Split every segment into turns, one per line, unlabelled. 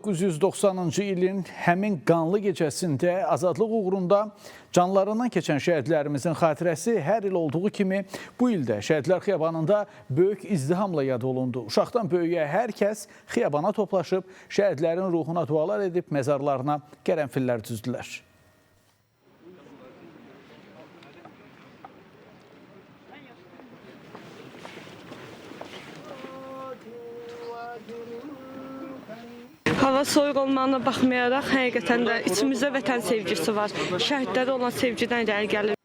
1990-cı ilin həmin qanlı gecəsində azadlıq uğrunda canlarından keçən şəhidlərimizin xatirəsi hər il olduğu kimi bu il də Şəhidlər Xiyabanında böyük izdihamla yad olundu. Uşaqdan böyüyə hər kəs xiyabana toplaşıb, şəhidlərin ruhuna dualar edib məzarlarına qərənfillər düzdülər.
Hava soyuq olmağına baxmayaraq, həqiqətən də içimizdə vətən sevgisi var. Şəhidlərə olan sevgidən irəli gəlir.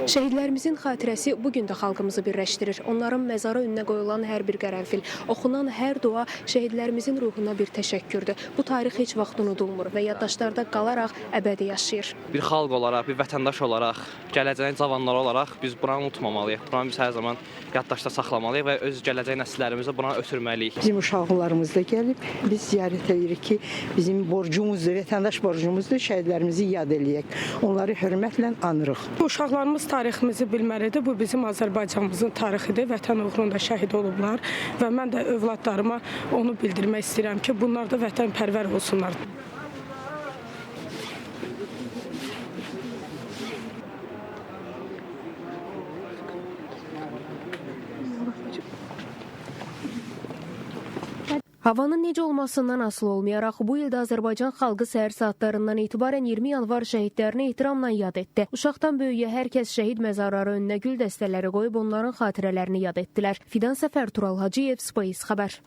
Şəhidlərimizin xatirəsi bu gün də xalqımızı birləşdirir. Onların məzarı önünə qoyulan hər bir qərənfil, oxunan hər dua şəhidlərimizin ruhuna bir təşəkkürdür. Bu tarix heç vaxt unudulmur və yaddaşlarda qalaraq əbədi yaşayır.
Bir xalq olaraq, bir vətəndaş olaraq, gələcəyin cavanları olaraq biz buranı unutmamalıyıq. Buranı biz hər zaman yaddaşda saxlamalıyıq və öz gələcək nəsillərimizə buranı ötürməliyik.
Bizim uşaqlarımız da gəlib, biz ziyarət edirik ki, bizim borcumuzdur, vətəndaş borcumuzdur, şəhidlərimizi yad eləyək. Onları hörmətlə anırıq.
Uşaqlarımız tariximizi bilməlidir. Bu bizim Azərbaycanımızın tarixidir. Vətən uğrunda şəhid olublar və mən də övladlarıma onu bildirmək istəyirəm ki, bunlar da vətənpərvər olsunlar.
Havanın necə olmasından asılı olmayaraq bu ildə Azərbaycan xalqı səhər saatlarından etibarən 20 yanvar şəhidlərini ehtiramla yad etdi. Uşaqdan böyüyə hər kəs şəhid məzarları önünə gül dəstələri qoyub onların xatirələrini yad etdilər. Fidan Səfər, Tural Hacıyev, Space Xəbər.